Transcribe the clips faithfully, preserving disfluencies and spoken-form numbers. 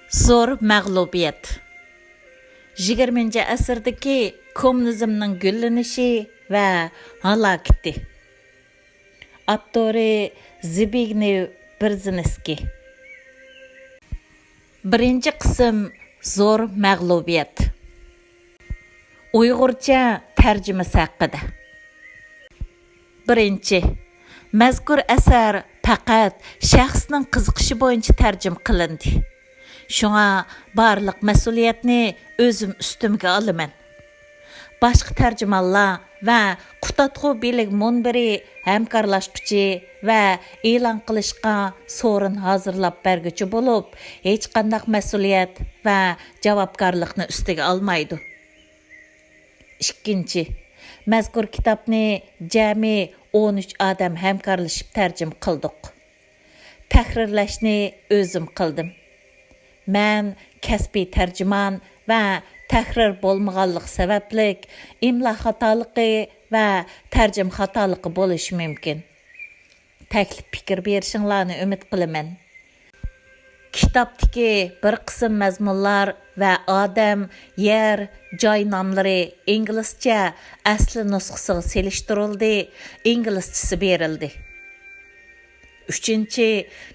زور مەغلۇبىيەت. يىگىرمىنچى ئەسىردىكى كوممۇنىزمنىڭ گۈللىنىشى ۋە ھالاكىتى. ئاپتورى زبىگنېۋ برېزىنسكىي. بىرىنچى قىسىم، زور مەغلۇبىيەت. ئۇيغۇرچە تەرجىمىسى ھەققىدە. بىرىنچى، مەزكۇر ئەسەر پەقەت شەخسنىڭ قىزىقىشى بويىچە تەرجىمە قىلىندى. شۇڭا بارلىق مەسئۇلىيەتنى ئۆزۈم ئۈستۈمگە ئالىمەن. باشقا تەرجىمانلار ۋە قۇتادغۇ بىلىگ مۇنبىرى ھەمكارلاشقۇچى ۋە ئېلان قىلىشقا سورۇن ھازىرلاپ بەرگۈچى بولۇپ، ھېچقانداق مەسئۇلىيەت ۋە جاۋابكارلىقنى ئۈستىگە ئالمايدۇ. ئىككىنچى، مەزكۇر كىتابنى جەمئىي ئون ئۈچ ئادەم ھەمكارلىشىپ تەرجىمە قىلدۇق. تەھرىرلەشنى ئۆزۈم قىلدىم. مەن كەسپىي تەرجىمان ۋە تەھرىر بولمىغانلىقى سەۋەبلىك، ئىملا خاتالىقى ۋە تەرجىمە خاتالىقى بولۇشى مۇمكىن. تەكلىپ پىكىر بېرىشىڭلارنى ئۈمىد قىلىمەن. كىتابتىكى بىر قىسىم مەزمۇنلار ۋە ئادەم، يەر، جاي ناملىرى ئىنگلىزچە ئەسلى نۇسخىسىغا سېلىشتۇرۇلدى، ئىنگلىزچىسى بېرىلدى. ئۈچىنچى،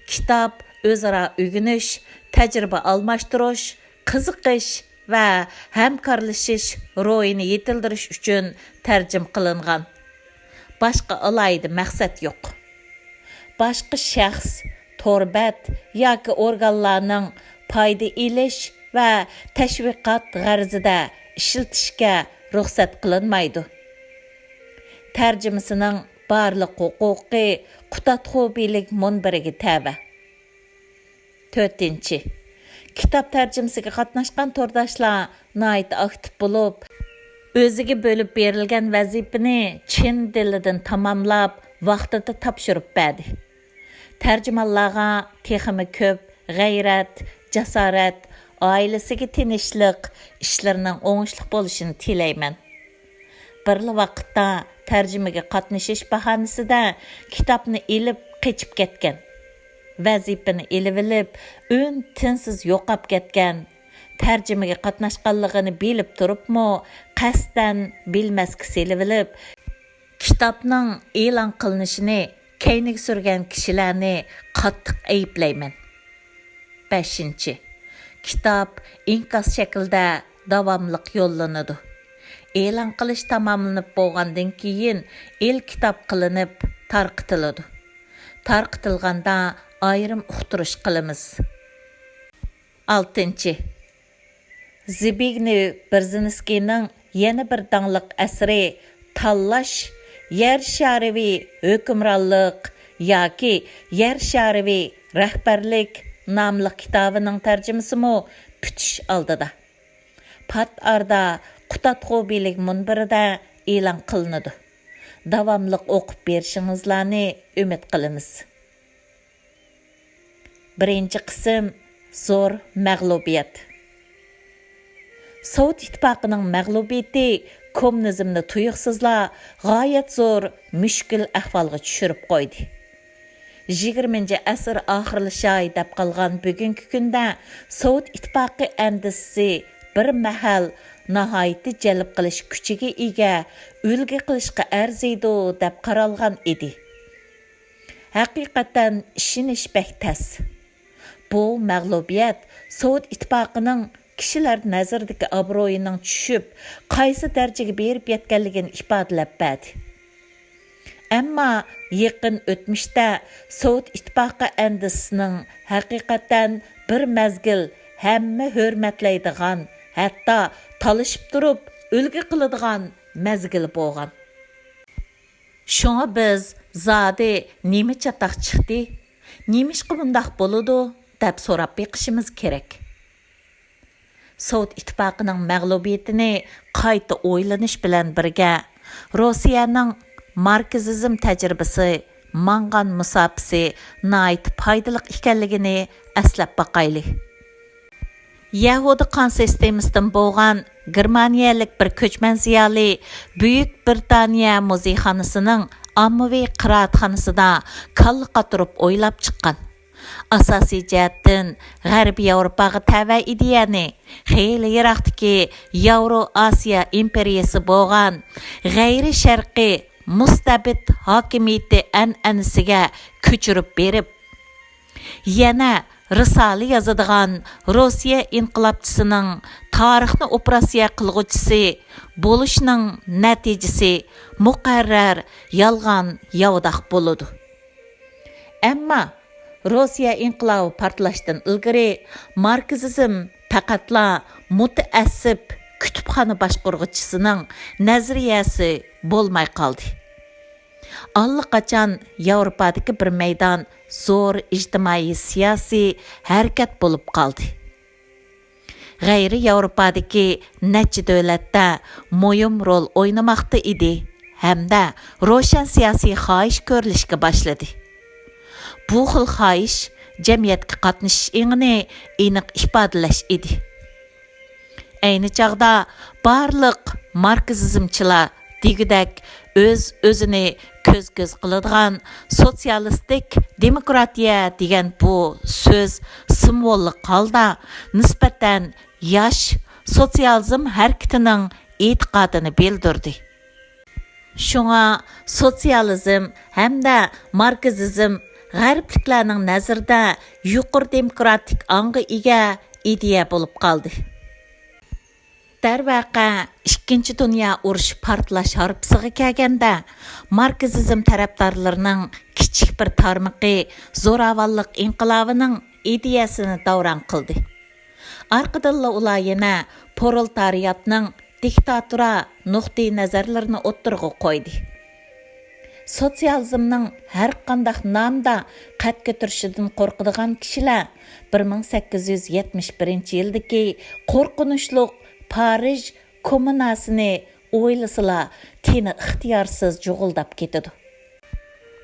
كىتاب ئۆزئارا ئۆگىنىش، تەجرىبە ئالماشتۇرۇش، قىزىقىش ۋە ھەمكارلىشىش روھىنى يېتىلدۈرۈش ئۈچۈن تەرجىمە قىلىنغان. باشقا ئالاھىدە مەقسەت يوق. باشقا شەخس، تور بەت ياكى ئورگانلارنىڭ پايدا ئېلىش ۋە تەشۋىقات غەرىزىدە ئىشلىتىشكە رۇخسەت قىلىنمايدۇ. تەرجىمىسىنىڭ بارلىق ھوقۇقى قۇتادغۇ بىلىگ مۇنبىرىگە تەۋە. تۆتىنچى، كىتاب تەرجىمىسىگە قاتناشقان تورداشلار ناھايىتى ئاكتىپ بولۇپ، ئۆزىگە بۆلۈپ بېرىلگەن ۋەزىپىنى چىن دىلىدىن تاماملاپ، ۋاقتىدا تاپشۇرۇپ بەردى. تەرجىمانلارغا تېخىمۇ كۆپ غەيرەت، جاسارەت، ئائىلىسىگە تىنچلىق، ئىشلىرىنىڭ ئوڭۇشلۇق بولۇشىنى تىلەيمەن. بىرلا ۋاقىتتا تەرجىمىگە قاتنىشىش باھانىسىدە كىتابنى ئېلىپ قېچىپ كەتكەن، ۋەزىپىنى ئېلىۋېلىپ، ئۈن-تىنسىز يوقاپ كەتكەن، تەرجىمىگە قاتناشقانلىقىنى بىلىپ تۇرۇپمۇ، قەستەن بىلمەسكە سېلىۋېلىپ، كىتابنىڭ ئېلان قىلىنىشىنى كەينىگە سۈرگەن كىشىلەرنى قاتتىق ئەيىبلەيمەن. بەشىنچى، كىتاب ئىنكاس شەكلىدە داۋاملىق يوللىنىدۇ. ئېلان قىلىش تاماملىنىپ بولغاندىن كېيىن، ئېلكىتاب قىلىنىپ تارقىتىلىدۇ. تارقىتىلغاندا ئايرىم ئۇقتۇرۇش قىلىمىز. ئالتىنچى، زبىگنېۋ برېزىنسكىينىڭ يەنە بىر داڭلىق ئەسىرى تاللاش، يەر شارىۋى ھۆكۈمرانلىق ياكى يەر شارىۋى رەھبەرلىك ناملىق كىتابىنىڭ تەرجىمىسىمۇ پۈتۈش ئالدىدا. پات ئارىدا قۇتادغۇ بىلىگ مۇنبىرىدە ئېلان قىلىنىدۇ. داۋاملىق ئوقۇپ بېرىشىڭىزلارنى ئۈمىد قىلىمىز. بىرىنچى قىسىم، زور مەغلۇبىيەت. سوۋېت ئىتتىپاقىنىڭ مەغلۇبىيىتى كوممۇنىزمنى تۇيۇقسىزلا غايەت زور مۈشكۈل ئەھۋالغا چۈشۈرۈپ قويدى. يىگىرمىنچى ئەسىر ئاخىرلىشاي دەپ قالغان بۈگۈنكى كۈندە سوۋېت ئىتتىپاقى ئەندىزىسى بىر مەھەل ناھايىتى جەلپ قىلىش كۈچىگە ئىگە، ئۈلگە قىلىشقا ئەرزىيدۇ دەپ قارالغان ئىدى. ھەقىقەتەن ئىشىنىش بەك تەس. بۇ مەغلۇبىيەت سوۋېت ئىتتىپاقىنىڭ كىشىلەر نەزىرىدىكى ئابرۇيىنىڭ چۈشۈپ، قايسى دەرىجىگە بېرىپ يەتكەنلىكىنى ئىپادىلەپ بەردى. ئەمما يېقىن ئۆتمۈشتە سوۋېت ئىتتىپاقى ئەندىزىسىنىڭ ھەقىقەتەن بىر مەزگىل ھەممە ھۆرمەتلەيدىغان، ھەتتا تالىشىپ تۇرۇپ ئۈلگە قىلىدىغان مەزگىلى بولغان. شۇڭا بىز زادى نېمە چاتاق چىقتى، نېمىشقا بۇنداق بولىدۇ دەپ سوراپ بېقىشىمىز كېرەك. سوۋېت ئىتتىپاقىنىڭ مەغلۇبىيىتىنى قايتا ئويلىنىش بىلەن بىرگە، روسىيەنىڭ ماركسىزم تەجرىبىسى ماڭغان مۇساپىسى ناھايىتى پايدىلىق ئىكەنلىكىنى ئەسلەپ باقايلى. يەھۇدىي قان سىستېمىسىدىن بولغان گېرمانىيەلىك بىر كۆچمەن زىيالىي بۈيۈك بىرىتانىيە مۇزېيخانىسىنىڭ ئاممىۋى قىرائەتخانىسىدا كاللا قاتۇرۇپ ئويلاپ چىققان. ئاساسىي جەھەتتىن غەربىي ياۋروپاغا تەۋە ئىدىيەنى خېلى يىراقتىكى ياۋرو ئاسىيا ئىمپېرىيىسى بولغان غەيرىي شەرقىي مۇستەبىت ھاكىمىيىتى ئەنئەنىسىگە كۆچۈرۈپ بېرىپ، يەنە رىسالە يازىدىغان روسىيە ئىنقىلابچىسىنىڭ تارىخنى ئوپېراتسىيە قىلغۇچىسى بولۇشنىڭ نەتىجىسى مۇقەررەر يالغان ياۋىداق بولىدۇ. ئەمما روسىيە ئىنقىلابى پارتلاشتىن ئىلگىرى ماركسىزم پەقەتلا مۇتەئەسسىپ كۇتۇپخانا باشقۇرغۇچىسىنىڭ نەزەرىيەسى بولماي قالدى. ئاللىقاچان ياۋروپادىكى بىر مەيدان زور ئىجتىمائىي سىياسىي ھەرىكەت بولۇپ قالدى. غەيرىي ياۋروپادىكى نەچچە دۆلەتتە مۇھىم رول ئوينىماقتا ئىدى ھەمدە روشەن سىياسىي خاھىش كۆرۈلۈشكە باشلىدى. بۇ خىل خاھىش جەمئىيەتكە قاتنىشىش ئېڭىنى ئېنىق ئىپادىلەش ئىدى. ئەينى چاغدا بارلىق ماركسىزمچىلار دېگۈدەك ئۆز-ئۆزىنى كۆز-كۆز قىلىدىغان سوتسىيالىستىك دېموكراتىيە دېگەن بۇ سۆز سىمۋوللۇق ھالدا نىسبەتەن ياش سوتسىيالىزم ھەرىكىتىنىڭ ئېتىقادىنى بىلدۈردى. شۇڭا سوتسىيالىزم ھەمدە ماركسىزم غەربلىكلەرنىڭ نەزىرىدە يۇقىرى دېموكراتىك ئاڭغا ئىگە ئىدىيە بولۇپ قالدى. دەرۋەقە، ئىككىنچى دۇنيا ئۇرۇشى پارتلاش ھارپىسىغا كەلگەندە، ماركسىزم تەرەپدارلىرىنىڭ كىچىك بىر تارمىقى زوراۋانلىق ئىنقىلابىنىڭ ئىدىيەسىنى داۋراڭ قىلدى. ئارقىدىنلا ئۇلار يەنە پرولېتارىياتنىڭ دىكتاتۇرا نۇقتىئىنەزەرلىرىنى ئوتتۇرىغا قويدى. سوتسىيالىزمنىڭ ھەرقانداق نامدا قەد كۆتۈرۈشىدىن قورقىدىغان كىشىلەر بىر مىڭ سەككىز يۈز يەتمىش بىرىنچى يىلدىكى قورقۇنچلۇق پارىژ كوممۇناسىنى ئويلىسىلا، تېنى ئىختىيارسىز جۇغۇلداپ كېتىدۇ.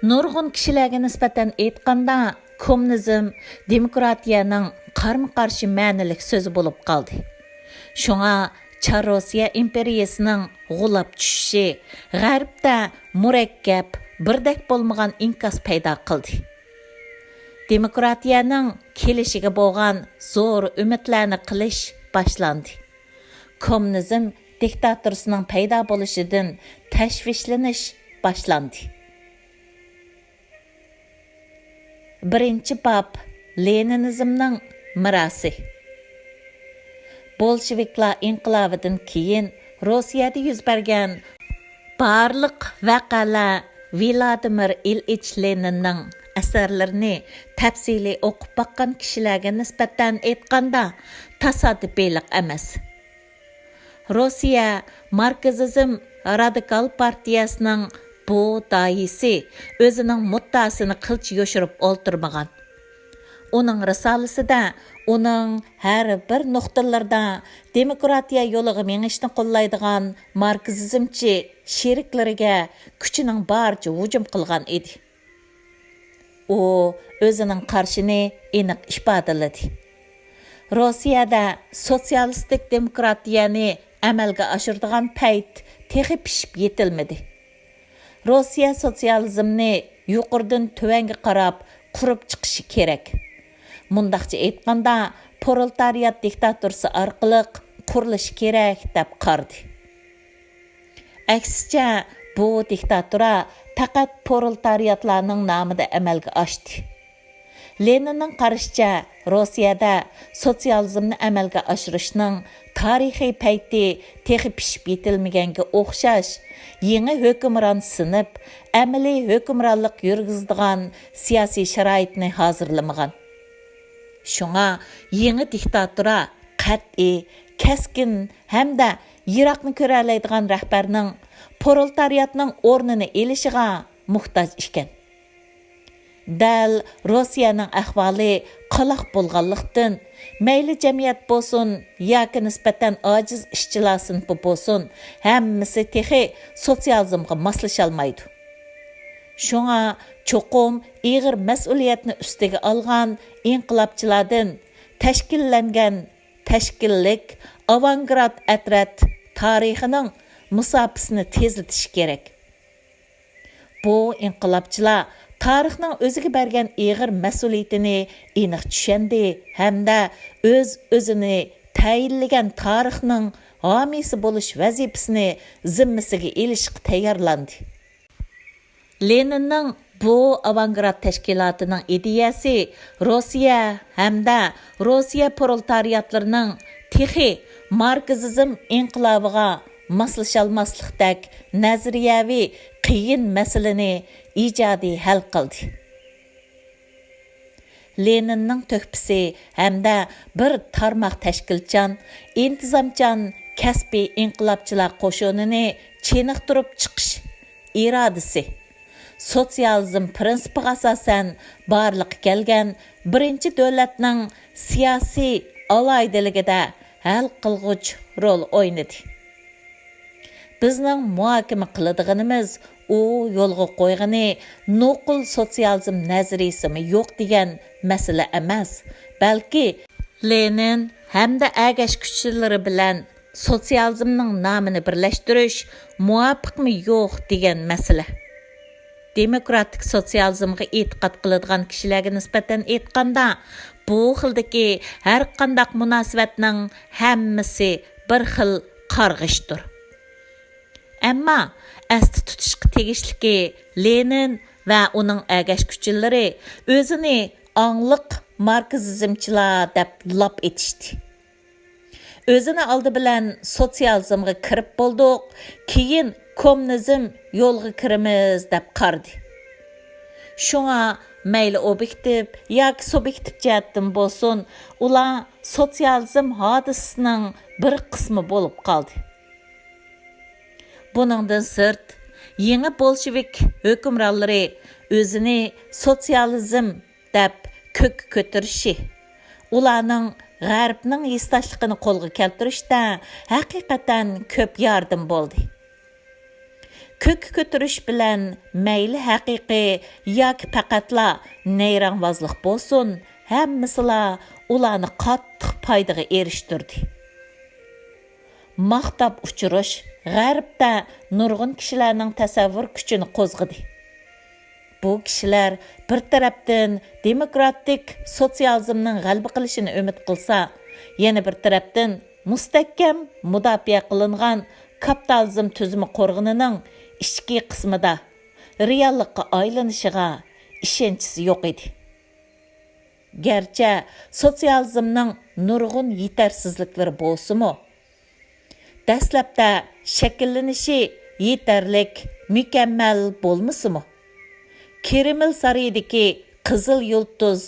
نۇرغۇن كىشىلەرگە نىسبەتەن ئېيتقاندا، كوممۇنىزم دېموكراتىيەنىڭ قارمۇ-قارشى مەنىلىك سۆزى بولۇپ قالدى. شۇڭا چار روسىيە ئىمپېرىيىسىنىڭ غۇلاپ چۈشۈشى غەربتە مۇرەككەپ، بىردەك بولمىغان ئىنكاس پەيدا قىلدى. دېموكراتىيەنىڭ كېلىشىگە بولغان زور ئۈمىدلەرنى قىلىش باشلاندى. كوممۇنىزم دىكتاتۇرىسىنىڭ پەيدا بولۇشىدىن تەشۋىشلىنىش باشلاندى. بىرىنچى باب، لېنىنىزمنىڭ مىراسى. بولشېۋىكلار ئىنقىلابىدىن كېيىن روسىيەدە يۈز بەرگەن بارلىق ۋەقەلەر ۋىلادىمىر ئىلئىچ لېنىننىڭ ئەسەرلىرىنى تەپسىلىي ئوقۇپ باققان كىشىلەرگە نىسبەتەن ئېيتقاندا، تاسادىپىيلىق ئەمەس. روسىيە ماركسىزم رادىكال پارتىيەسىنىڭ بۇ داھىيسى ئۆزىنىڭ مۇددىئاسىنى قىلچە يوشۇرۇپ ئولتۇرمىغان. ئۇنىڭ رىسالىسىدە ئۇنىڭ ھەر بىر نۇقتىلىرىدا دېموكراتىيە يولىغا مېڭىشنى قوللايدىغان ماركسىزمچى شېرىكلىرىگە كۈچىنىڭ بارىچە ھۇجۇم قىلغان ئىدى. ئۇ ئۆزىنىڭ قارىشىنى ئېنىق ئىپادىلىدى. روسىيەدە سوتسىيالىستىك دېموكراتىيەنى ئەمەلگە ئاشۇرىدىغان پەيت تېخى پىشىپ يېتىلمىدى. روسىيە سوتسىيالىزمنى يۇقىرىدىن تۆۋەنگە قاراپ قۇرۇپ چىقىشى كېرەك. مۇنداقچە ئېيتقاندا، پرولېتارىيات دىكتاتۇرىسى ئارقىلىق قۇرۇلۇشى كېرەك، دەپ قارىدى. ئەكسىچە، بۇ دىكتاتۇرا پەقەت پرولېتارىياتلارنىڭ نامىدا ئەمەلگە ئاشتى. لېنىننىڭ قارىشىچە، روسىيەدە سوتسىيالىزمنى ئەمەلگە ئاشۇرۇشنىڭ تارىخىي پەيتى تېخى پىشىپ يېتىلمىگەنگە ئوخشاش، يېڭى ھۆكۈمران سىنىپ، ئەمەلىي ھۆكۈمرانلىق يۈرگۈزىدىغان سىياسىي شارائىتنى ھازىرلىمىغان. شۇڭا يېڭى دىكتاتۇرا قەتئىي، كەسكىن ھەمدە يىراقنى كۆرەلەيدىغان رەھبەرنىڭ پرولېتارىياتنىڭ ئورنىنى ئېلىشىغا موھتاج ئىكەن. دەل روسىيەنىڭ ئەھۋالى قالاق بولغانلىقتىن، مەيلى جەمئىيەت بولسۇن ياكى نىسبەتەن ئاجىز ئىشچىلار سىنىپى بولسۇن، ھەممىسى تېخى سوتسىيالىزمغا ماسلىشالمايدۇ. شۇڭا چوقۇم ئېغىر مەسئۇلىيەتنى ئۈستىگە ئالغان ئىنقىلابچىلاردىن تەشكىللەنگەن تەشكىللىك ئاۋانگارت ئەترەت تارىخىنىڭ مۇساپىسىنى تېزلىتىشى كېرەك. بۇ ئىنقىلابچىلار تارىخنىڭ ئۆزىگە بەرگەن ئېغىر مەسئۇلىيىتىنى ئېنىق چۈشەندى ھەمدە ئۆز-ئۆزىنى تەيىنلىگەن تارىخنىڭ ھامىيسى بولۇش ۋەزىپىسىنى زىممىسىگە ئېلىشقا تەييارلاندى. لېنىننىڭ بۇ ئاۋانگارت تەشكىلاتىنىڭ ئىدىيەسى روسىيە ھەمدە روسىيە پرولېتارىياتلىرىنىڭ تېخى ماركسىزم ئىنقىلابىغا ماسلىشالماسلىقتەك نەزەرىيەۋى قىيىن مەسىلىنى ئىجادىي ھەل قىلدى. لېنىننىڭ تۆھپىسى ھەمدە بىر تارماق تەشكىلچان، ئىنتىزامچان كەسپىي ئىنقىلابچىلار قوشۇنىنى چېنىقتۇرۇپ چىقىش ئىرادىسى، سوتسىيالىزم پىرىنسىپىغا ئاساسەن بارلىققا كەلگەن بىرىنچى دۆلەتنىڭ سىياسىي ئالاھىدىلىكىدە ھەل قىلغۇچ رول ئوينىدى. بىزنىڭ مۇھاكىمە قىلىدىغىنىمىز ئۇ يولغا قويغىنى نوقۇل سوتسىيالىزم نەزەرىيىسىمۇ يوق دېگەن مەسىلە ئەمەس، بەلكى لېنىن ھەمدە ئەگەشكۈچىلىرى بىلەن سوتسىيالىزمنىڭ نامىنى بىرلەشتۈرۈش مۇۋاپىقمۇ يوق دېگەن مەسىلە. دېموكراتىك سوتسىيالىزمغا ئېتىقاد قىلىدىغان كىشىلەرگە نىسبەتەن ئېيتقاندا، بۇ خىلدىكى ھەرقانداق مۇناسىۋەتنىڭ ھەممىسى بىر خىل قارغىشتۇر. ئەمما ئەستە تۇتۇشقا تېگىشلىكى، لېنىن ۋە ئۇنىڭ ئەگەشكۈچىلىرى ئۆزىنى ئاڭلىق ماركسىزمچىلار دەپ لاپ ئېتىشتى. ئۆزىنى ئالدى بىلەن سوتسىيالىزمغا كىرىپ بولدۇق، كېيىن كوممۇنىزم يولغا كىرىمىز دەپ قارىدى. شۇڭا مەيلى ئوبيېكتىپ ياكى سۇبيېكتىپ جەھەتتىن بولسۇن، ئۇلار سوتسىيالىزم ھادىسىسىنىڭ بىر قىسمى بولۇپ قالدى. بۇنىڭدىن سىرت، يېڭى بولشېۋىك ھۆكۈمرانلىرى ئۆزىنى سوتسىيالىزم دەپ كۆككە كۆتۈرۈشى، ئۇلارنىڭ غەربنىڭ ھېسداشلىقىنى قولغا كەلتۈرۈشتە ھەقىقەتەن كۆپ ياردىمى بولدى. كۆككە كۆتۈرۈش بىلەن مەيلى ھەقىقىي ياكى پەقەتلا نەيرەڭۋازلىق بولسۇن، ھەممىسىلا ئۇلارنى قاتتىق پايدىغا ئېرىشتۈردى. ماختاپ ئۇچۇرۇش غەربتە نۇرغۇن كىشىلەرنىڭ تەسەۋۋۇر كۈچىنى قوزغىدى. بۇ كىشىلەر بىر تەرەپتىن دېموكراتىك سوتسىيالىزمنىڭ غەلىبە قىلىشىنى ئۈمىد قىلسا، يەنە بىر تەرەپتىن مۇستەھكەم مۇداپىئە قىلىنغان كاپىتالىزم تۈزۈمى قورغىنىنىڭ ئىچكى قىسمىدا رېئاللىققا ئايلىنىشىغا ئىشەنچىسى يوق ئىدى. گەرچە سوتسىيالىزمنىڭ نۇرغۇن يېتەرسىزلىكلىرى بولسىمۇ، دەسلەپتە شەكىللىنىشى يېتەرلىك مۇكەممەل بولمىسىمۇ، كرېمىل سارىيىدىكى قىزىل يۇلتۇز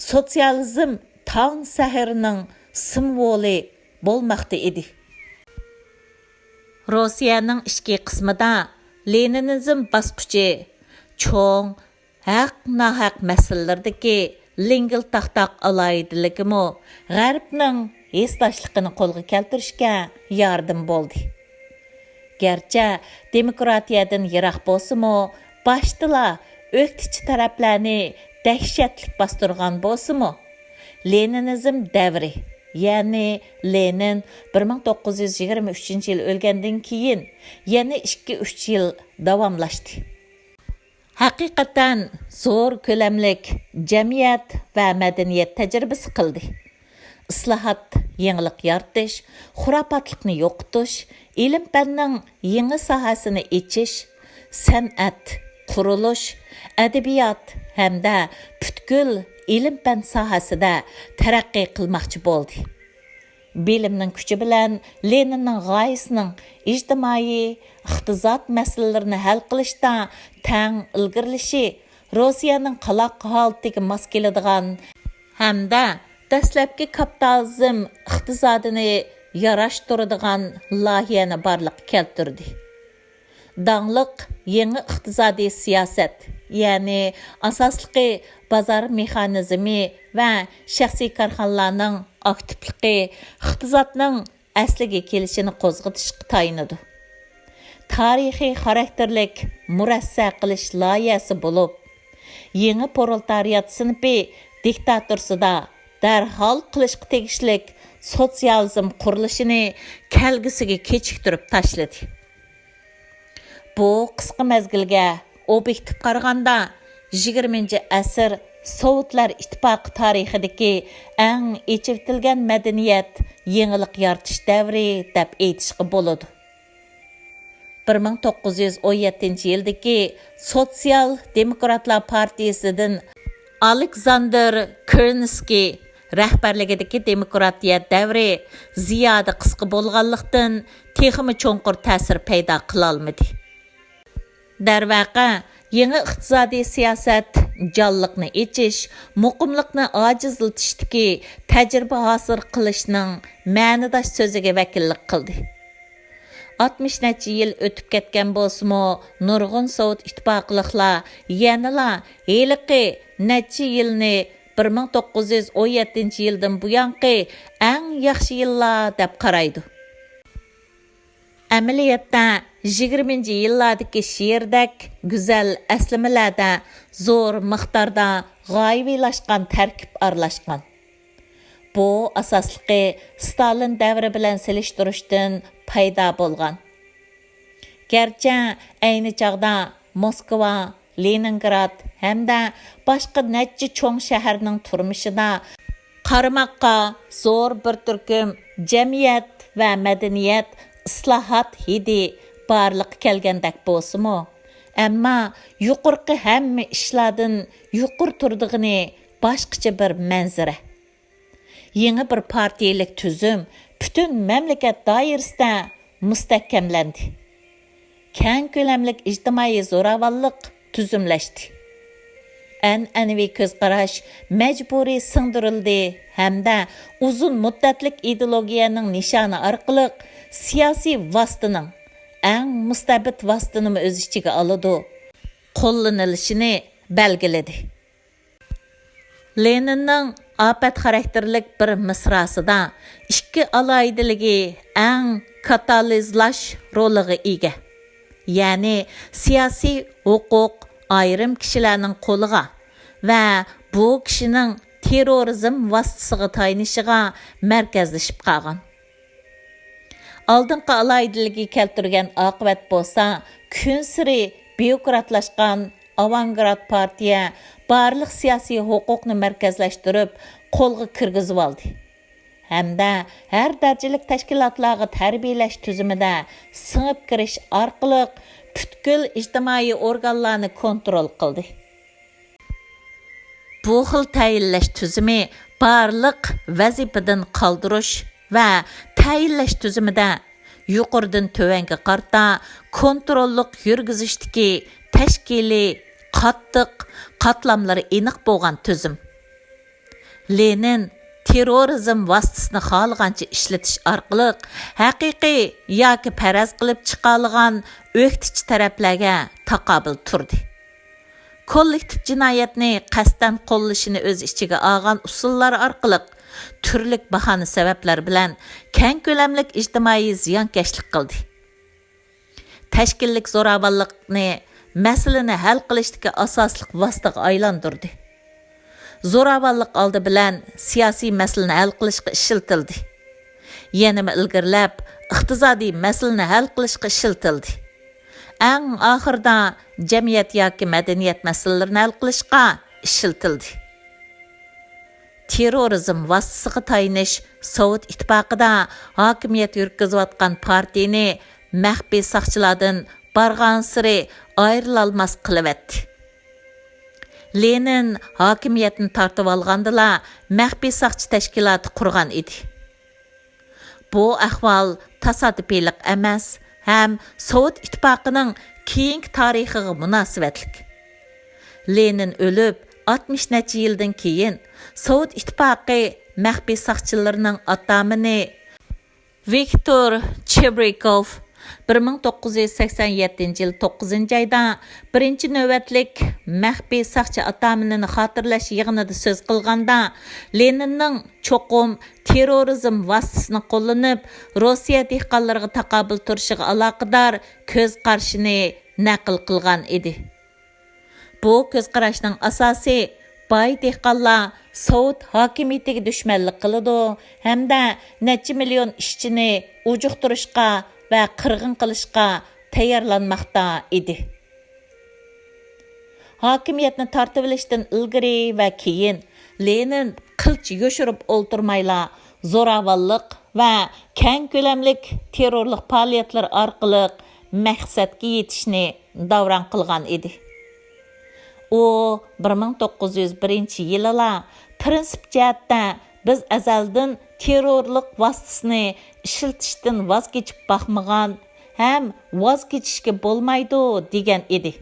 سوتسىيالىزم تاڭ سەھىرىنىڭ سىمۋولى بولماقتا ئىدى. روسىيەنىڭ ئىچكى قىسمىدا لېنىنىزم باسقۇچى چوڭ، ھەق-ناھەق مەسىلىلىرىدىكى لىڭگىلتاقتاق ئالاھىدىلىكىمۇ غەربنىڭ ھېسداشلىقىنى قولغا كەلتۈرۈشكە ياردىمى بولدى. گەرچە دېموكراتىيەدىن يىراق بولسىمۇ، باشتىلا ئۆكتىچى تەرەپلەرنى دەھشەتلىك باستۇرغان بولسىمۇ، لېنىنىزم دەۋرى، يەنى لېنىن بىر مىڭ توققۇز يۈز يىگىرمە ئۈچىنچى يىل ئۆلگەندىن كېيىن يەنە ئىككى-ئۈچ يىل داۋاملاشتى. ھەقىقەتەن زور كۆلەملىك جەمئىيەت ۋە مەدەنىيەت تەجرىبىسى قىلدى. ئىسلاھات، يېڭىلىق يارىتىش، خۇراپاتلىقنى يوقىتىش، ئىلىم-پەننىڭ يېڭى ساھەسىنى ئېچىش، سەنئەت، قۇرۇلۇش، ئەدەبىيات ھەمدە پۈتكۈل ئىلىم-پەن ساھەسىدە تەرەققىي قىلماقچى بولدى. بىلىمنىڭ كۈچى بىلەن لېنىننىڭ غايىسىنىڭ ئىجتىمائىي، ئىقتىساد مەسىلىلىرىنى ھەل قىلىشتا تەڭ ئىلگىرىلىشى روسىيەنىڭ قالاق ھالىتىگە ماس كېلىدىغان ھەمدە دەسلەپكى كاپىتالىزم ئىقتىسادىنى ياراشتۇرىدىغان لايىھەنى بارلىققا كەلتۈردى. داڭلىق يېڭى ئىقتىسادىي سىياسەت، يەنى ئاساسلىقى بازار مېخانىزمى ۋە شەخسىي كارخانىلارنىڭ ئاكتىپلىقى ئىقتىسادنىڭ ئەسلىگە كېلىشىنى قوزغىتىشقا تايىنىدۇ. تارىخىي خاراكتېرلىك مۇرەسسە قىلىش لايىھەسى بولۇپ، يېڭى پرولېتارىيات سىنىپى دىكتاتۇرىسىدا دەرھال قىلىشقا تېگىشلىك سوتسىيالىزم قۇرۇلۇشىنى كەلگۈسىگە كېچىكتۈرۈپ تاشلىدى. بۇ قىسقا مەزگىلگە ئوبيېكتىپ قارىغاندا، يىگىرمىنچى ئەسىر سوۋېتلار ئىتتىپاقى تارىخىدىكى ئەڭ ئېچىۋېتىلگەن مەدەنىيەت يېڭىلىق يارىتىش دەۋرى دەپ ئېيتىشقا بولىدۇ. بىر مىڭ توققۇز يۈز ئون يەتتىنچى يىلدىكى سوتسىيال دېموكراتلار پارتىيىسىدىن ئالېكساندېر كېرېنسكىي رەھبەرلىكىدىكى دېموكراتىيە دەۋرى زىيادە قىسقا بولغانلىقتىن، تېخىمۇ چوڭقۇر تەسىر پەيدا قىلالمىدى. دەرۋەقە، يېڭى ئىقتىسادىي سىياسەت جانلىقنى ئېچىش، مۇقىملىقنى ئاجىزلىتىشتىكى تەجرىبە ھاسىل قىلىشنىڭ مەنىداش سۆزىگە ۋەكىللىك قىلدى. ئاتمىش نەچچە يىل ئۆتۈپ كەتكەن بولسىمۇ، نۇرغۇن سوۋېت ئىتتىپاقلىقلار يەنىلا ھېلىقى نەچچە يىلنى، بىر مىڭ توققۇز يۈز ئون يەتتىنچى يىلدىن بۇيانقى ئەڭ ياخشى يىللار دەپ قارايدۇ. ئەمەلىيەتتە، يىگىرمىنچى يىللاردىكى شېئىردەك گۈزەل ئەسلىمىلەردە زور مىقداردا غايىۋىلاشقان تەركىب ئارىلاشقان. بۇ ئاساسلىقى ستالىن دەۋرى بىلەن سېلىشتۇرۇشتىن پەيدا بولغان. گەرچە ئەينى چاغدا موسكۋا، لېنىنگراد ھەمدە باشقا نەچچە چوڭ شەھەرنىڭ تۇرمۇشىدا قارىماققا زور بىر تۈركۈم جەمئىيەت ۋە مەدەنىيەت ئىسلاھات ھىدى بارلىققا كەلگەندەك بولسىمۇ، ئەمما يۇقىرىقى ھەممە ئىشلاردىن يۇقىرى تۇرىدىغىنى باشقىچە بىر مەنزىرە. يېڭى بىر پارتىيەلىك تۈزۈم پۈتۈن مەملىكەت دائىرىسىدە مۇستەھكەملەندى. كەڭ كۆلەملىك ئىجتىمائىي زوراۋانلىق تۈزۈملەشتى. ئەنئەنىۋى كۆز قاراش مەجبۇرىي سىڭدۈرۈلدى ھەمدە ئۇزۇن مۇددەتلىك ئىدېئولوگىيەنىڭ نىشانى ئارقىلىق سىياسىي ۋاسىتىنىڭ، ئەڭ مۇستەبىت ۋاسىتىنىمۇ ئۆز ئىچىگە ئالىدۇ، قوللىنىلىشىنى بەلگىلىدى. لېنىننىڭ ئاپەت خاراكتېرلىك بىر مىسراسىدا ئىككى ئالاھىدىلىكى ئەڭ كاتالىزلاش رولىغا ئىگە. يەنى سىياسىي ھوقۇق ئايرىم كىشىلەرنىڭ قولىغا ۋە بۇ كىشىنىڭ تېررورىزم ۋاسىتىسىغا تايىنىشىغا مەركەزلىشىپ قالغان. ئالدىنقى ئالاھىدىلىكى كەلتۈرگەن ئاقىۋەت بولسا، كۈنسېرى بيۇروكراتلاشقان ئاۋانگارت پارتىيە بارلىق سىياسىي ھوقۇقنى مەركەزلەشتۈرۈپ قولغا كىرگۈزۈۋالدى ھەمدە ھەر دەرىجىلىك تەشكىلاتلارغا تەربىيەلەش تۈزۈمىدە سىڭىپ كىرىش ئارقىلىق پۈتكۈل ئىجتىمائىي ئورگانلارنى كونترول قىلدى. بۇ خىل تەيىنلەش تۈزۈمى بارلىق ۋەزىپىدىن قالدۇرۇش ۋە تەيىنلەش تۈزۈمىدە يۇقىرىدىن تۆۋەنگە قارىتا كونتروللۇق يۈرگۈزۈشتىكى تەشكىلىي قاتتىق قاتلاملىرى ئېنىق بولغان تۈزۈم. لېنىن تېررورىزم ۋاسىتىسىنى خالىغانچە ئىشلىتىش ئارقىلىق ھەقىقىي ياكى پەرەز قىلىپ چىقارىلغان ئۆكتىچى تەرەپلەرگە تاقابىل تۇردى. كوللېكتىپ جىنايەتنى قەستەن قوللىشىنى ئۆز ئىچىگە ئالغان ئۇسۇللار ئارقىلىق تۈرلۈك باھانە سەۋەبلەر بىلەن كەڭ كۆلەملىك ئىجتىمائىي زىيانكەشلىك قىلدى. تەشكىللىك زوراۋانلىقنى مەسىلىنى ھەل قىلىشتىكى ئاساسلىق ۋاسىتىگە ئايلاندۇردى. زوراۋانلىق ئالدى بىلەن سىياسىي مەسىلىنى ھەل قىلىشقا ئىشلىتىلدى. يەنىمۇ ئىلگىرىلەپ، ئىقتىسادىي مەسىلىنى ھەل قىلىشقا ئىشلىتىلدى. ئەڭ ئاخىرىدا جەمئىيەت ياكى مەدەنىيەت مەسىلىلىرىنى ھەل قىلىشقا ئىشلىتىلدى. تېررورىزم ۋاسىتىسىغا تايىنىش سوۋېت ئىتتىپاقىدا ھاكىمىيەت يۈرگۈزۈۋاتقان پارتىيىنى مەخپىي ساقچىلاردىن بارغانسېرى ئايرىلالماس قىلىۋەتتى. لېنىن ھاكىمىيەتنى تارتىۋالغاندىلا، مەخپىي ساقچى تەشكىلاتى قۇرغان ئىدى. بۇ ئەھۋال تاسادىپىيلىق ئەمەس ھەم سوۋېت ئىتتىپاقىنىڭ كېيىنكى تارىخىغا مۇناسىۋەتلىك. لېنىن ئۆلۈپ، ئاتمىش نەچچە يىلدىن كېيىن، سوۋېت ئىتتىپاقى مەخپىي ساقچىلىرىنىڭ ئاتامىنى ۋىكتور چىبرىكوف بىر مىڭ توققۇز يۈز سەكسەن يەتتىنچى يىل توققۇزىنچى ئايدا بىرىنچى نۆۋەتلىك مەخپىي ساقچى ئاتامىنىنى خاتىرىلەش يىغىنىدا سۆز قىلغاندا، لېنىننىڭ چوقۇم تېررورىزم ۋاسىتىسىنى قوللىنىپ، روسىيە دېھقانلىرىغا تاقابىل تۇرۇشىغا ئالاقىدار كۆز قارىشىنى نەقىل قىلغان ئىدى. بۇ كۆز قاراشنىڭ ئاساسى، باي دېھقانلار سوۋېت ھاكىمىيىتىگە دۈشمەنلىك قىلىدۇ ھەمدە نەچچە مىليون ئىشچىنى ئۇجۇقتۇرۇشقا ۋە قىرغىن قىلىشقا تەييارلانماقتا ئىدى. ھاكىمىيەتنى تارتىۋېلىشتىن ئىلگىرى ۋە كېيىن لېنىن قىلچە يوشۇرۇپ ئولتۇرمايلا زوراۋانلىق ۋە كەڭ كۆلەملىك تېررورلۇق پائالىيەتلىرى ئارقىلىق مەقسەتكە يېتىشنى داۋراڭ قىلغان ئىدى. ئۇ بىر مىڭ توققۇز يۈز بىرىنچى يىلىلا پىرىنسىپ جەھەتتە بىز ئەزەلدىن تېررورلۇق ۋاسىتىسىنى ئىشلىتىشتىن ۋاز كېچىپ باقمىغان ھەم ۋاز كېچىشكە بولمايدۇ دېگەن ئىدى.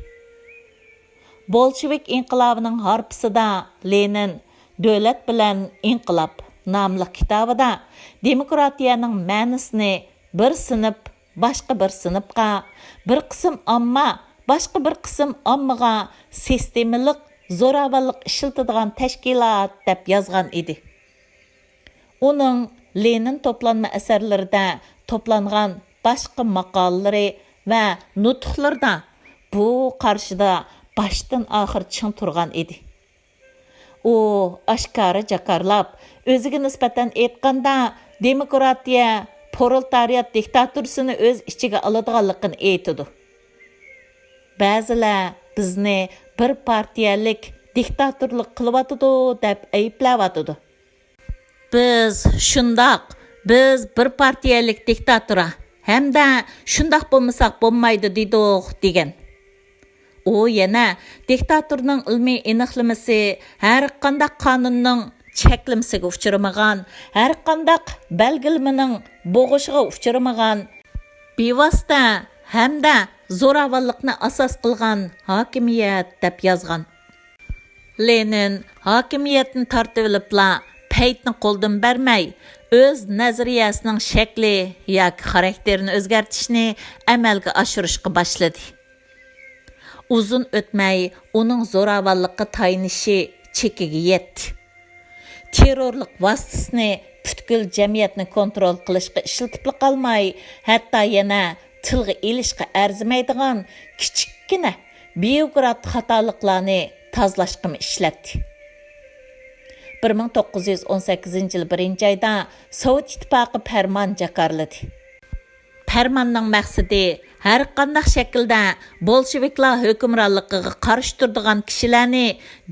بولشېۋىك ئىنقىلابىنىڭ ھارپىسىدا لېنىن دۆلەت بىلەن ئىنقىلاب ناملىق كىتابىدا دېموكراتىيەنىڭ مەنىسىنى بىر سىنىپ باشقا بىر سىنىپقا، بىر قىسىم ئامما باشقا بىر قىسىم ئاممىغا سىستېمىلىق زوراۋانلىق ئىشلىتىدىغان تەشكىلات دەپ يازغان ئىدى. ئۇنىڭ لېنىن توپلانما ئەسەرلىرىدە توپلانغان باشقا ماقالىلىرى ۋە نۇتۇقلىرىدا بۇ قارىشىدا باشتىن ئاخىر چىڭ تۇرغان ئىدى. ئۇ ئاشكارا جاكارلاپ، ئۆزىگە نىسبەتەن ئېيتقاندا، دېموكراتىيە، پرولېتارىيات دىكتاتورىسىنى ئۆز ئىچىگە ئالىدىغانلىقىنى ئېيتىدۇ. بەزىلەر بىزنى بىر پارتىيەلىك دىكتاتورلۇق قىلىۋاتىدۇ دەپ ئەيىبلەۋاتىدۇ. بىز شۇنداق، بىز بىر پارتىيەلىك دىكتاتورا ھەمدە شۇنداق بولمىساق بولمايدۇ دېدۇق دېگەن. ئۇ يەنە دىكتاتورنىڭ ئىلمىي ئېنىقلىمىسى ھەرقانداق قانۇننىڭ چەكلىمىسىگە ئۇچرىمىغان، ھەرقانداق بەلگىلىمىنىڭ بوغۇشىغا ئۇچرىمىغان، بىۋاسىتە ھەمدە زوراۋانلىقنى ئاساس قىلغان ھاكىمىيەت دەپ يازغان. لېنىن ھاكىمىيەتنى تارتىۋېلىپلا پەيتنى قولدىن بەرمەي، ئۆز نەزەرىيەسىنىڭ شەكلى ياكى خاراكتېرىنى ئۆزگەرتىشنى ئەمەلگە ئاشۇرۇشقا باشلىدى. ئۇزۇن ئۆتمەي ئۇنىڭ زوراۋانلىققا تايىنىشى چېكىگە يەتتى. تېررورلۇق ۋاسىتىسىنى پۈتكۈل جەمئىيەتنى كونترول قىلىشقا ئىشلىتىپلا قالماي، ھەتتا يەنە تىلغا ئېلىشقا ئەرزىمەيدىغان كىچىككىنە بيۇروكرات خاتالىقلارنى تازىلاشقىمۇ ئىشلەتتى. بىر مىڭ توققۇز يۈز ئون سەككىزىنچى يىل بىرىنچى ئايدا سوۋېت ئىتتىپاقى پەرمان جاكارلىدى. پەرماننىڭ مەقسىتى ھەرقانداق شەكىلدە بولشېۋىكلار ھۆكۈمرانلىقىغا قارشى تۇرىدىغان كىشىلەرنى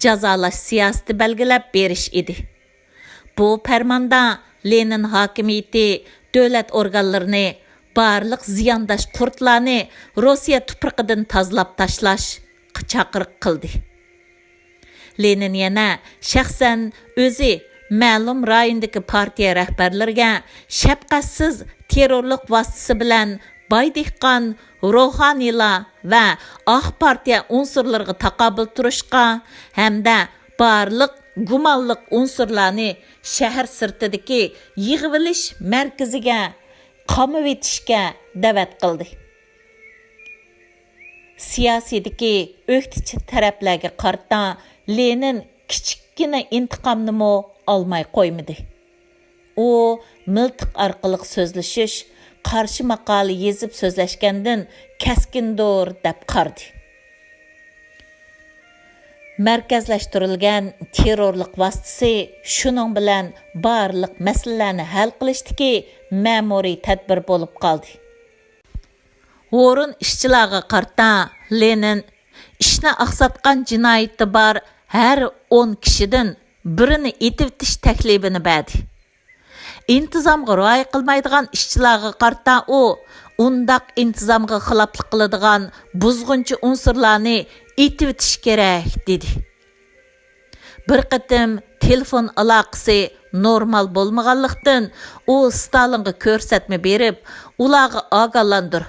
جازالاش سىياسىتى بەلگىلەپ بېرىش ئىدى. بۇ پەرماندا لېنىن ھاكىمىيىتى دۆلەت ئورگانلىرىنى، بارلىق زىيانداش قۇرتلارنى روسىيە تۇپرىقىدىن تازىلاپ تاشلاشقا چاقىرىق قىلدى. لېنىن يەنە شەخسەن ئۆزى مەلۇم رايوندىكى پارتىيە رەھبەرلىرىگە شەپقەتسىز تېررورلۇق ۋاسىتىسى بىلەن باي دېھقان، روھانىيلار ۋە ئاق پارتىيە ئۇنسۇرلىرىغا تاقابىل تۇرۇشقا ھەمدە بارلىق گۇمانلىق ئۇنسۇرلارنى شەھەر سىرتىدىكى يىغىۋېلىش مەركىزىگە قامىۋېتىشكە دەۋەت قىلدى. سىياسىيدىكى ئۆكتىچى تەرەپلەرگە قارىتا لېنىن كىچىككىنە ئىنتىقامنىمۇ ئالماي قويمىدى. ئۇ مىلتىق ئارقىلىق سۆزلىشىش، قارشى ماقالە يېزىپ سۆزلەشكەندىن كەسكىندۇر دەپ قارىدى. مەركەزلەشتۈرۈلگەن تېررورلۇق ۋاسىتىسى شۇنىڭ بىلەن بارلىق مەسىلىلەرنى ھەل قىلىشتىكى مەمۇرىي تەدبىر بولۇپ قالدى. ھورۇن ئىشچىلارغا قارىتا لېنىن ئىشنى ئاقساتقان جىنايىتى بار ھەر ئون كىشىدىن بىرىنى ئېتىۋېتىش تەكلىپىنى بەردى. ئىنتىزامغا رىئايە قىلمايدىغان ئىشچىلارغا قارىتا ئۇ ئۇنداق ئىنتىزامغا خىلاپلىق قىلىدىغان بۇزغۇنچى ئۇنسۇرلارنى ئېتىۋېتىش كېرەك، دېدى. بىر قېتىم تېلېفون ئالاقىسى نورمال بولمىغانلىقتىن، ئۇ ستالىنغا كۆرسەتمە بېرىپ، ئۇلارغا ئاگاھلاندۇر،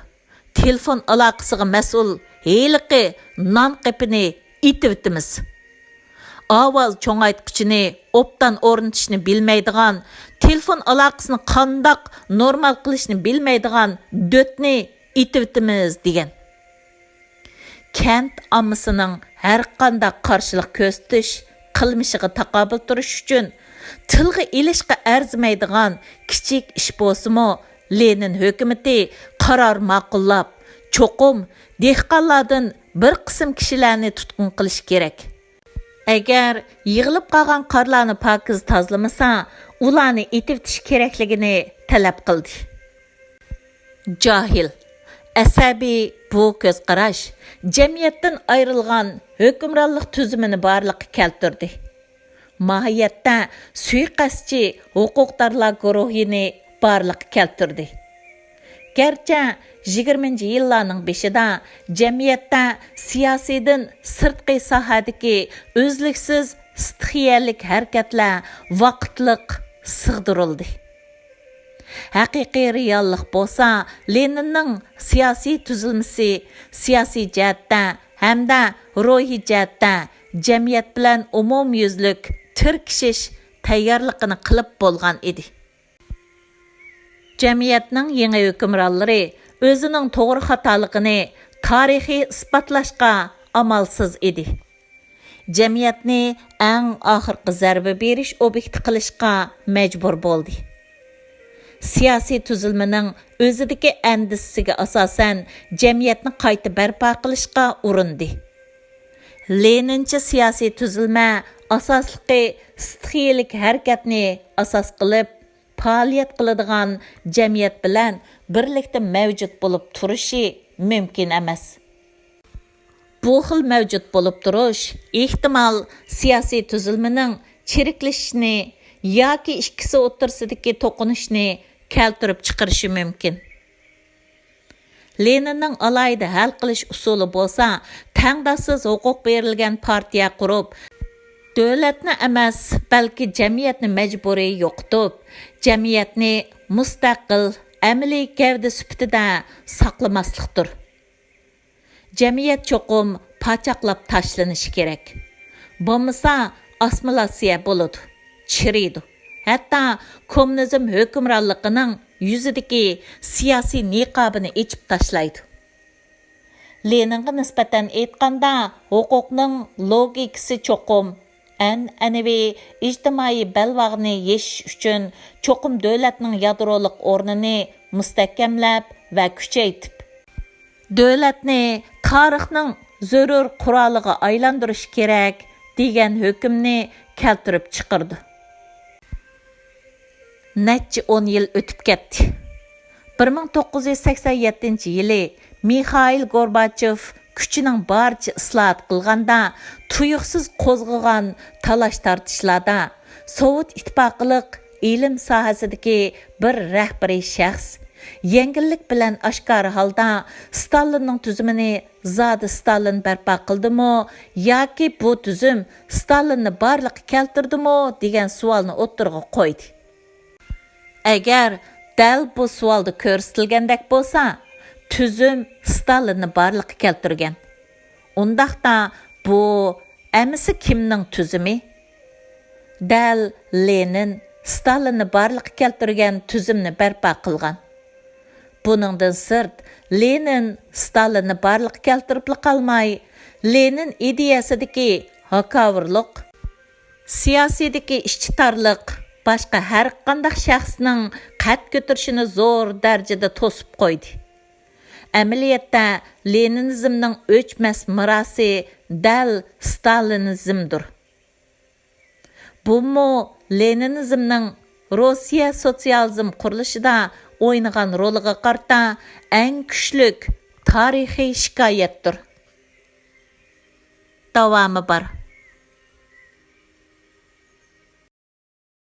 تېلېفون ئالاقىسىغا مەسئۇل ھېلىقى نان قېپىنى ئېتىۋېتىمىز. ئاۋاز چوڭايتقۇچىنى ئوبدان ئورنىتىشنى بىلمەيدىغان، تېلېفون ئالاقىسىنى قانداق نورمال قىلىشنى بىلمەيدىغان دۆتنى ئېتىۋېتىمىز، دېگەن. كەنت ئاممىسىنىڭ ھەرقانداق قارشىلىق كۆرسىتىش قىلمىشىغا تاقابىل تۇرۇش ئۈچۈن تىلغا ئېلىشقا ئەرزىمەيدىغان كىچىك ئىش بولسىمۇ، لېنىن ھۆكۈمىتى قارار ماقۇللاپ، چوقۇم دېھقانلاردىن بىر قىسىم كىشىلەرنى تۇتقۇن قىلىش كېرەك. ئەگەر يىغىلىپ قالغان قارلارنى پاكىز تازىلىمىسا، ئۇلارنى ئېتىۋېتىش كېرەكلىكىنى تەلەپ قىلدى. جاھىل، ئەسەبىي بۇ كۆز قاراش جەمئىيەتتىن ئايرىلغان ھۆكۈمرانلىق تۈزۈمىنى بارلىققا كەلتۈردى. ماھىيەتتە سۇيىقەستچى ھوقۇقدارلار گۇرۇھىنى بارلىققا كەلتۈردى. گەرچە يىگىرمىنچى يىللارنىڭ بېشىدا جەمئىيەتتە سىياسىيدىن سىرتقى ساھەدىكى ئۈزلۈكسىز ستىخىيەلىك ھەرىكەتلەر ۋاقىتلىق سىغدۇرۇلدى. ھەقىقىي رېئاللىق بولسا لېنىننىڭ سىياسىي تۈزۈلمىسى سىياسىي جەھەتتە ھەمدە روھىي جەھەتتە جەمئىيەت بىلەن ئومۇميۈزلۈك تىركىشىش تەييارلىقىنى قىلىپ بولغان ئىدى. جەمئىيەتنىڭ يېڭى ھۆكۈمرانلىرى ئۆزىنىڭ توغرا خاتالىقىنى تارىخىي ئىسپاتلاشقا ئامالسىز ئىدى. جەمئىيەتنى ئەڭ ئاخىرقى زەربە بېرىش ئوبيېكتى قىلىشقا مەجبۇر بولدى. سىياسىي تۈزۈلمىنىڭ ئۆزىدىكى ئەندىزىسىگە ئاساسەن جەمئىيەتنى قايتا بەرپا قىلىشقا ئۇرۇندى. لېنىنچە سىياسىي تۈزۈلمە ئاساسلىقى ستىخىيەلىك ھەرىكەتنى ئاساس قىلىپ پائالىيەت قىلىدىغان جەمئىيەت بىلەن بىرلىكتە مەۋجۇت بولۇپ تۇرۇشى مۇمكىن ئەمەس. بۇ خىل مەۋجۇت بولۇپ تۇرۇش، ئېھتىمال، سىياسىي تۈزۈلمىنىڭ چىرىكلىشىشىنى ياكى ئىككىسى ئوتتۇرىسىدىكى توقۇنۇشنى كەلتۈرۈپ چىقىرىشى مۇمكىن. لېنىننىڭ ئالاھىدە ھەل قىلىش ئۇسۇلى بولسا، تەڭداشسىز ھوقۇق بېرىلگەن پارتىيە قۇرۇپ، دۆلەتنى ئەمەس، بەلكى جەمئىيەتنى مەجبۇرىي يوقىتىپ، جەمئىيەتنى مۇستەقىل ئەمەلىي گەۋدە سۈپىتىدە ساقلىماسلىقتۇر. جەمئىيەت چوقۇم پاچاقلاپ تاشلىنىشى كېرەك. بولمىسا ئاسسىمىلياتسىيە بولىدۇ، چىرىيدۇ. ھەتتا كوممۇنىزم ھۆكۈمرانلىقىنىڭ يۈزىدىكى سىياسىي نىقابىنى ئېچىپ تاشلايدۇ. لېنىنغا نىسبەتەن ئېيتقاندا، ھوقۇقنىڭ لوگىكىسى چوقۇم ئەنئەنىۋى ئىجتىمائىي بەلباغنى يېشىش ئۈچۈن چوقۇم دۆلەتنىڭ يادرولۇق ئورنىنى مۇستەھكەملەپ ۋە كۈچەيتىپ، دۆلەتنى تارىخنىڭ زۆرۈر قورالىغا ئايلاندۇرۇش كېرەك، دېگەن ھۆكۈمنى كەلتۈرۈپ چىقىرىدۇ. نەچچە ئون يىل ئۆتۈپ كەتتى. بىر مىڭ توققۇز يۈز سەكسەن يەتتىنچى يىلى مىخائىل گورباچېف كۈچىنىڭ بارىچە ئىسلاھات قىلغاندا، تۇيۇقسىز قوزغىغان تالاش-تارتىشلاردا سوۋېت ئىتتىپاقىلىق ئىلىم ساھەسىدىكى بىر رەھبىرىي شەخس يەڭگىللىك بىلەن ئاشكارا ھالدا ستالىننىڭ تۈزۈمىنى زادى ستالىن بەرپا قىلدىمۇ ياكى بۇ تۈزۈم ستالىننى بارلىققا كەلتۈردىمۇ دېگەن سوئالنى ئوتتۇرىغا قويدى. ئەگەر دەل بۇ سوئالدا كۆرسىتىلگەندەك بولسا، تۈزۈم ستالىننى بارلىققا كەلتۈرگەن. ئۇنداقتا بۇ ئەمىسە كىمنىڭ تۈزۈمى؟ دەل لېنىن ستالىننى بارلىققا كەلتۈرگەن تۈزۈمنى بەرپا قىلغان. بۇنىڭدىن سىرت، لېنىن ستالىننى بارلىققا كەلتۈرۈپلا قالماي، لېنىن ئىدىيەسىدىكى ھاكاۋۇرلۇق، سىياسىيدىكى ئىچى تارلىق باشقا ھەرقانداق شەخسنىڭ قەد كۆتۈرۈشىنى زور دەرىجىدە توسۇپ قويدى. ئەمەلىيەتتە، لېنىنىزمنىڭ ئۆچمەس مىراسى دەل ستالىنىزمدۇر. بۇمۇ لېنىنىزمنىڭ روسىيە سوتسىيالىزم قۇرۇلۇشىدا ئوينىغان رولىغا قارىتا ئەڭ كۈچلۈك تارىخىي شىكايەتتۇر. داۋامى بار.